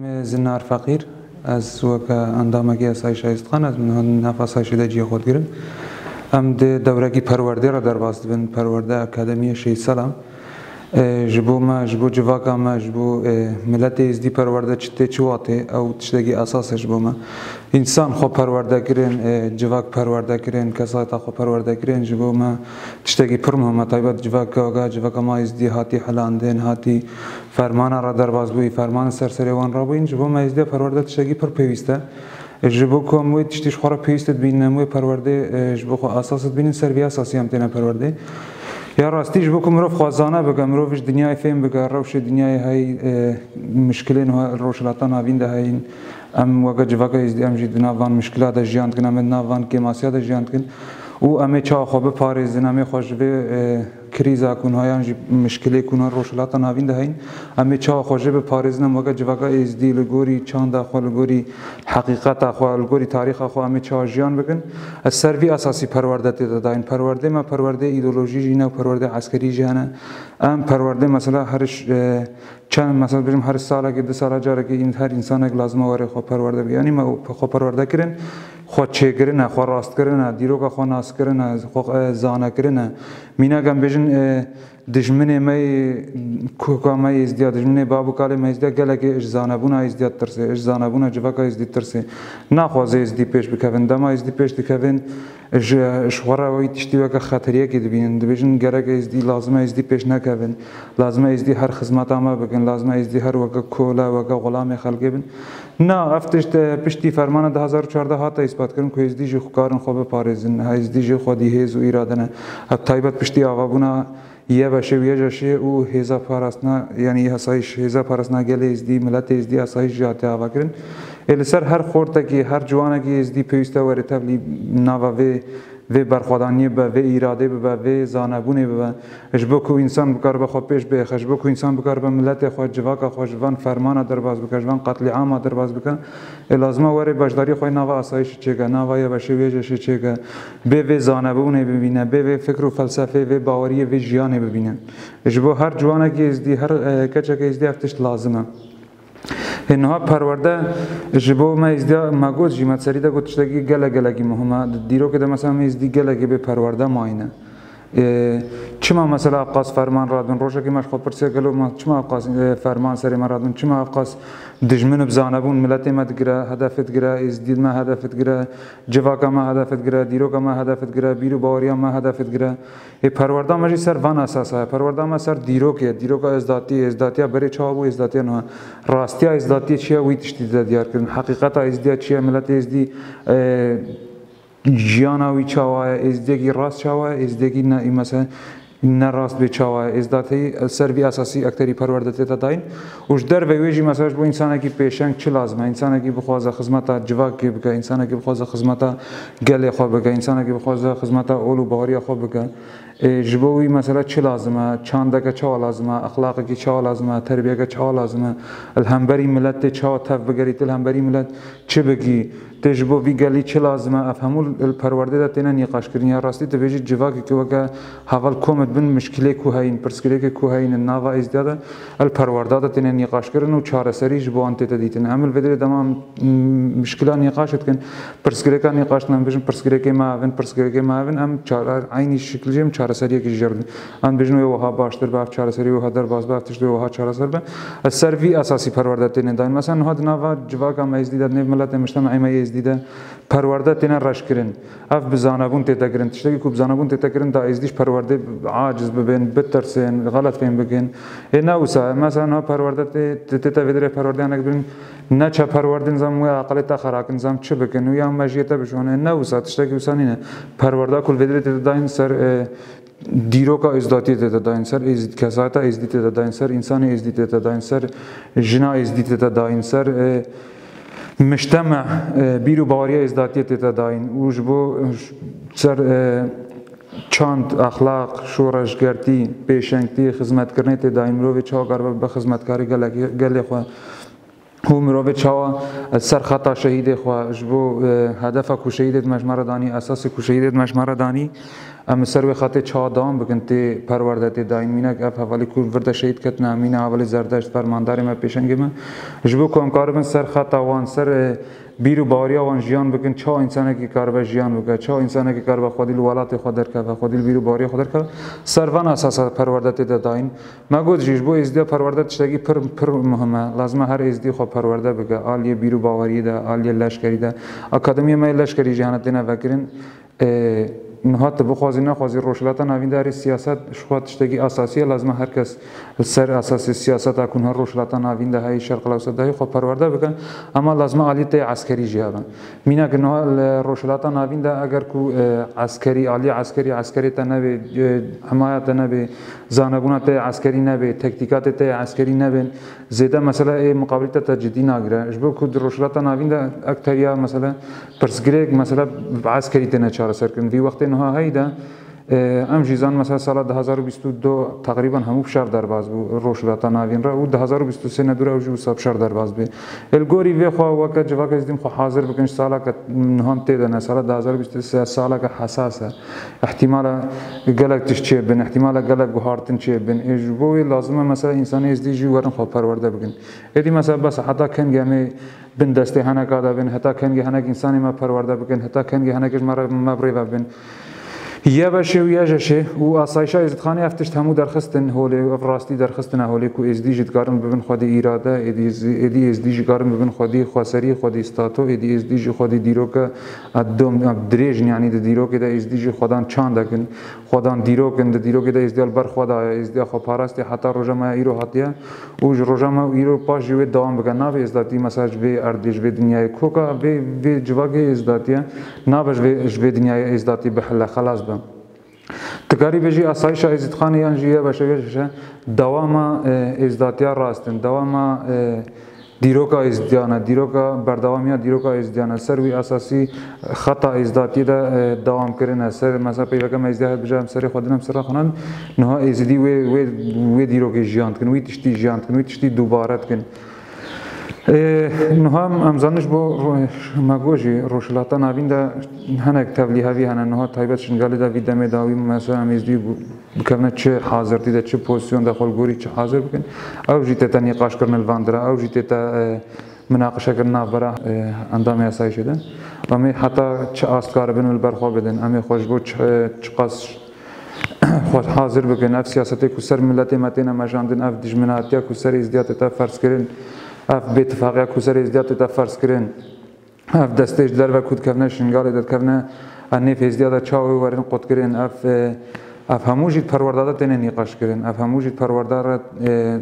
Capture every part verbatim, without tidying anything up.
Min Zinar Feqîr, ez weke endamekî Asayîşa Êzidxan, ez min nav Asayîşê de cihê xwe digirim. Em di dewrekî perwerdê re derbas dibin, Perwerde Akademiyê Şehîd Selam. E, ji bo me, ji bo civaka me, ji bo, e, miletê Êzdî perwerde çi tê, çi watê, ew tiştekî esas e ji bo me. Însan xwe perwerde kirin, e, civak perwerde kirin, kesayeta xwe perwerde kirin, ji bo me tiştekî pir muhim e. Taybet civaka, civaka me Êzdî hatî hilandin, hatî fermana re derbas bûyî, ferman ser serê wan rabûyîn, ji bo me Êzdiya perwerde tiştekî pir pêwîst e. Ji bo ku em wê tiştî ji xwe re pêwîst dibînin, em wê perwerdê, e, ji bo xwe esas dibînin, ser vî esasî em têne perwerdê. Ya rastî ji bo ku mirov xwe zane bike, mirov ji dinyayê fêm bike, rewşê dinyayê heyî, e, mişkilên ho-, rojhilata navîn de heyîn. Em weke civaka Êzdî em jî di nav van mişkila de jiyan dikin, em ê di nav van kêmasiya de jiyan dikin. Û em ê çawa xwe biparêzin, em ê xwe ji vê, e, krîza ku niha yan jî mişkilê ku niha rojhilata navîn de heyîn, em ê çawa xwe jê biparêzin, em weke civaka Êzdî li gorî çanda xwe, li gorî heqîqeta xwe, li gorî tarîxa xwe em ê çawa jiyan bikin. Ez ser vî esasî perwerde tê de dayîn. Perwerdê me perwerdê îdeolojî jî ne, perwerdê eskerî jî hene. Em perwerdê mesela her ş-, e, çend, mesela bêjim her salekê, du sala carekê în-, her însanek lazim e were xwe perwerde bike. Yanî me xwe perwerde kirin, xwe çêkirine, xwe rastkirine, dîroka xwe naskirine, xwe, e, zanekirine. Mînak em bêjin, e, dijminê me yê koka me Êzdiya, dijminê bab û kalê me Êzdiya gelekê ji zanebûna Êzdiya ditirse, ji zanebûna civaka Êzdî ditirse. Naxwaze Êzdî pêş bikevin. Dema Êzdî pêş dikevin, ji, ji xwe re wî tiştî weke xeteriyekê dibînin. Dibêjin gerek Êzdî, lazim e Êzdî pêş nekevin. Lazim e Êzdî her xizmeta me bikin. Lazim e Êzdî her weke kole, weke xulamê xelkê bin. Na, ev tişt, e, piştî fermana du hazar û çardeh hate îsbatkirin ku Êzdî jî xwe karin xwe biparêzin. Êzdî jî xwedî hêz û îrade ne. Ev taybet piştî avabûna Y B Ş'ê û Y J Ş'ê û hêza parastina, yanî asayîş, hêza parastina gelê Êzdî, miletê Êzdî asayîş jî hatiye avakirin. Ê li ser her xortekî, her ciwanekî Êzdî pêwîste were tevlî nava vê, vê berxwedaniyê bibe, vê îradê bibe, vê zanebûnê bibe. Ji bo ku însan bikaribe xwe pêş biêxe, ji bo ku însan bikaribe miletê xwe, civaka xwe ji van fermana derbas bike, ji van qetlîama derbas bike. Ê lazim e were beşdariyê xwe nava asayîşê çêke, nava Y B Ş'ê û Y J Ş'ê çêke, bê vê zanebûnê bibîne, bê vê fikr û felsefê, vê baweriyê, vê jiyanê bibîne. Ji bo her ciwanekî Êzdî, her, e, keçekê Êzdî ev tişt lazim e. Hê niha perwerde ji bo me Êzdiya me got jî, me serî de got tiştekî gelek gelekî muhim e. Di dîrokê de mesela me Êzdî gelekê bê perwerde mayîne. Ê, çima mesela ev qas ferman radin? Rojekê me ji xwe pirsiya gelo me çima ev qas, e, ferman serê me radin? Çima ev qas dijmin bi zanebûn miletê me digire, hedefê digire, Êzdî me hedefê digire, civaka me hedefê digire, dîroka me hedefê digire, bîr û baweriya me hedefê digire? Ê, perwerda me jî ser van esasa ye. Perwerda me ser dîrokê ye. Dîroka êzdatiyê, êzdatiya berê çawa bû, êzdatiya niha. Rastiya êzdatiyê çi ye, wî tiştî de diyar kirin. Heqîqeta êzdiya çi ye, miletê êzdî, e, jiyana wî çawa ye, êzdiyekî rast çawa ye, êzdiyekî ne, mesela, ne rast bê çawa ye. Êzdatî ser vî esasî ekterî perwerde tête dayîn. Û ji derveyî wê jî, mesela, ji bo însanekî pêşeng çi lazim e? Însanekî bixwaze xizmeta civakê bike, însanekî bixwaze xizmeta gelê xwe bike, însanekî bixwaze xizmeta ol û baweriya xwe bike. Ê, ji bo wî mesela çi lazim e? Çandeke çawa lazim e? Exlaqekî çawa lazim e? Terbiyeke çawa lazim e? Li hemberî milet tê çawa tev bigerî? Tu li hemberî milet çi bikî? Tê ji bo vî gelî çi lazim e? Ev hemû li perwerdê de têne nîqaşkirin. Ya rastî dibêjî civakekî weke heval kom dibin, mişkilê ku heyîn, pirsgirêkê ku heyîn, nava êzdiya de, li perwerda de têne nîqaşkirin û çareserî ji bo wan tête dîtin. Em li vê derê dema em, m, mişkila nîqaş dikin, pirsgirêka nîqaş dikin, em bêjin pirsgirêkê me ev in, pirsgirêkê me ev in, em çare-, eynî şikil jî em çareseriyekê jî jê re didin. Em dibêjin wê wiha baştir be, ev çareserî wiha derbas be, ev tişt wê wiha çareser be. Ez ser vî esasî perwerde têne dayîn. Mesela niha di nava civaka me êzdî de, di nêv miletê, mujtemeyê me yê êzdî de perwerde têne reşkirin. Ev bi zanebûn tête kirin. Tiştekî ku bi zanebûn tête kirin, da êzdî ji perwerdê aciz bibin, bitirsin, xelet fêm bikin. Ê ne wisa, mesela niha perwerde tê, tê, tête vê derê perwerde yanek birin, neçe perwerdê nizam wê aqilê te xera kin, nizam çi bikin û ya me jiyê te bişone. Ne wisa, tiştekî wisa nîne. Perwerda ku li vê derê tête dayîn ser, e, dîroka êzdatiyê tête dayîn, ser êz-, kesayeta êzdî tête dayîn, ser însanê êzdî tête dayîn, ser jina êzdî tête dayîn, ser, e, mujteme, e, bîr û baweriya êzdatiyê tête dayîn û ji bo, e, ser, e, çand, exlaq, şoreşgertî, pêşengtî, xizmetkirinê tê dayîn. Mirovê çawa karibe bibe xizmetkarê gelekê, gelê xwe û mirovê çawa ser xeta şehîdê xwe ji bo, e, hedefa ku şehîdê me ji me re danî, esasê ku şehîdê me ji me re danî, Em li ser wê xetê çawa dewam bikin, tê perwerde tê dayîn. Mînak ev hevalî ku vir de şehîd ketine, em mîna hevalê Zerdeşt, fermandarê me, pêşengê me. Ji bo ku em karibin ser xeta wan, ser, e, bîr û baweriya wan jiyan bikin, çawa însanekî karibe jiyan bike, çawa însanekî karibe xwedî li welatê xwe derkeve, xwedî li bîr û baweriya xwe derkeve. Ser van esasa perwerde tê de dayîn. Me got jî, ji bo êzdiya perwerde tiştekî pir, pir muhim e. Lazim e her êzdî xwe perwerde bike, aliyê bîr û baweriyê de, aliyê leşkerî de. Akademiyê me yê leşkerî jî hene têne vekirin. Ê, niha tu bixwazî nexwazî, Rojhilata Navîn de herî siyaset ji xwe tiştekî esasî ye. Lazim e her kes li ser esasê siyaseta ku niha Rojhilata Navîn de heye, Şerq Lewsat de heye, xwe perwerde bike. Ema lazim e aliyê te yê eskerî jî hebe. Mînak niha li Rojhilata Navîn de eger ku, e, eskerî, aliyê eskerî, eskerê te nebe, e, himaya te nebe, zanebûna te yê eskerî nebe, tektîkatê te yê eskerî nebin, zêde mesela ê muqabilî te te cidî nagire. Ji bo ku di Rojhilata Navîn de ekteriya mesela pirsgirêk mesela bi eskerî têne çareserkirin. Vî wextê niha heyî de, e, em jî zan mesela sala du hazar û bîst û du teqrîben hemû bi şer derbas bû Rojhilata Navîn re û du hazar û bîst û sê ne dûr e ew jî wisa bi şer derbas bê. Ê, li gorî vê xwe weke civak êzdî em xwe hazir bikin ji saleke niha em tê de ne, sala du hazar û bîst û sê saleke hesas e. Îhtîmala gelek tişt çêbin, îhtîmala gelek guhartin çêbin. Ê, ji bo wê lazim e mesela însanê êzdî jî werin xwe perwerde bikin. Êdî mesela bes heta kengê em ê bin destê heneka de bin, heta kengê henek însanê me perwerde bikin, heta kengê henek ji me re, me bi rê ve bin. Ye beşê û ye jeşê û asayişa Êzidxanê ev tişt hemû derxistin holê, ev rastî derxistine holê ku êzdî jî dikarin bibin xwedî îrade, êdî, êdî êzdî jî karin bibin xwedî xweserî, xwedî stato, êdî êzdî jî xwedî dîroke, e, dom, e, dirêj in, yanî di dîrokê de êzdî jî xwedan çandekin, xwedan dîrok in, di dîrokê de êzdiya li ber xwe daye, êzdiya xwe parastê heta roja me ya îro hatiye û ji roja me îro paş jî wê dewam bike. Nabe êzdatî mesela ji vê erdê, ji vê dinyayê koka vê, vê civakê êzdatî ye, nabe ji vê, ji vê dinyayê êzdatî bihile, xelas be. Tu karî bêjî asayişa Êzîdxanê yan jî ye beşe, ye beşe dewama, e, êzdatiya rast in, dewama, e, dîroka êzdiyan e, dîroka berdewamiya dîroka êzdiyan e. Ser wî esasî xeta êzdatiyê de, e, dewam kirine. Ser mesela peyveke me êzdiya hebije em serê xwe din em sera xwe nan, niha êzidî wê, wê, wê dîrokê jiyan dikin, wî tiştî jiyan dikin, wî tiştî dubare dikin. Ê, niha em, em zanin ji bo ro-, me got jî Rojhilata Navîn de hinek tevlîhevî hene. Niha taybet Şingalê de vî demê dawî mesela em êzdî bû-, bikevine çi hazirtî de, çi pozîsyon de xwe li gorî çi hazir bikin. Ew jî tête nîqaşkirin li van dira, ew jî tête, e, minaqişekirin navbera, e, endamê asayişê de. Em ê heta çi ast karibin li ber xwe bidin. Em ê xwe ji bo çi, çiqas xwe hazir bikin. Ev siyasetê ku ser miletê me têne meşandin, ev dijminatiya ku ser êzdiya tête ferz kirin, ev bêtifaqiya ku ser êzdiya tête ferz kirin, ev destê ji derve ku dikevne Şingalê de dikevne, e, nêv êzdiya de çawa wê werin qutkirin, ev, e, ev hemû jî di perwerda de têne nîqaş kirin, ev hemû jî di perwerda re, e,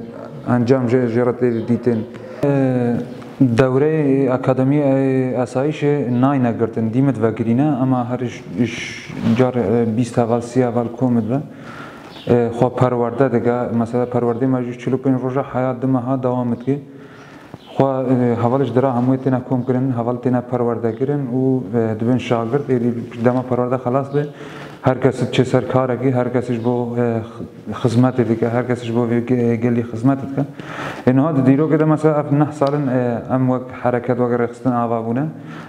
encam jê, jê re tê dîtin. E, dewreyê akademiyê, e, asayişê nayne girtin, dîmit vekirîne, ema her j-, j-, car, e, bîst heval, sî heval komit be, e, xwe perwerde dike. Mesela perwerdê me jî çil û pênc roja heya du meha dewam dike. Xwe, e, heval ji dira hemûyê têne kom kirin, heval têne perwerde kirin û, e, dibin şagirt, êdî dema perwerde xelas be, her kes diçe ser karekî, her kes ji bo, e, xizmetê dike, her kes ji bo vê ge-, gelî xizmet dike. Ê niha di dîrokê de mesela ev neh sal in, e, em wek hereket, wek rêxistin ava bûne.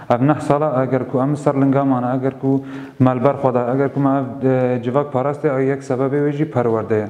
Ev neh sala eger ku em li ser linga mane, eger ku me li ber xwe da, eger ku me ev, e, civak parastiye, ew yek sebebê wê jî perwerde ye.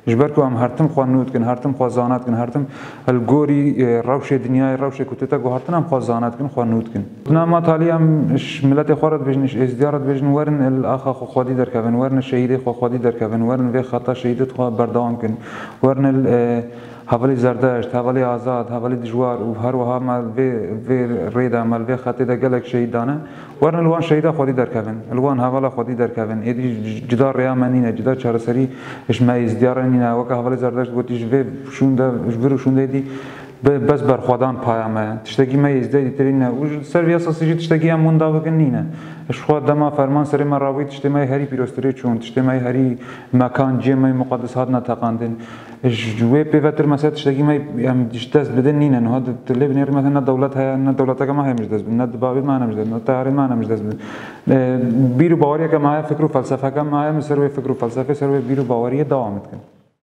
Ji ber ku em her tim xwe nû dikin, her tim xwe zana dikin, her tim li gorî, e, rewşê dinyayê, rewşê ku tête guhartin, em xwe zana dikin, xwe nû dikin. Dina ma talî em ji miletê xwe re dibêjin, ji êzdiya re dibêjin, werin li axa xwe xwedî derkevin, werin li şehîdê xwe xwedî derkevin, werin vê xeta şehîdê xwe berdewam kin, werin li, e, hevalê Zerdeşt, hevalê Azad, hevalê Dijwar û her wiha me li vê, vê rê de, me li vê xetê de gelek şehîd dane. Werin li wan şehîda xwedî derkevin, li wan hevala xwedî derkevin. Êdî cida rêya me nîne, cida çareserî ji me êzdiya re nîne. Weke hevalê Zerdeşt gotî, ji vê şûnde, ji vir û şûndê dî be-, bes berxwedan paya me ye. Tiştekî me êzdiya dîtirî nîne. Û ji ser vî esasî jî tiştekî em winda bikin nîne. Ji xwe dema ferman serê me rabûyî tiştê me yê herî pîroztirê çûn, tiştê me yê herî mekan, cihê me yê muqedes hatine teqandin. Ji wê pêvetir mesela tiştekî me em ji dest bidin nîne. Niha di, tu lê binêrî mesela ne dewlet heye, ne dewleteke me heye em ji dest bidin, ne dibabê me hene em ji dest bidin, ne teyarê me hene em ji dest bidin. E, bîr û baweriyeke me heye, fikr û felsefeke me heye, em ser wê fikr û felsefê, ser wê bîr û baweriyê dewam dikin.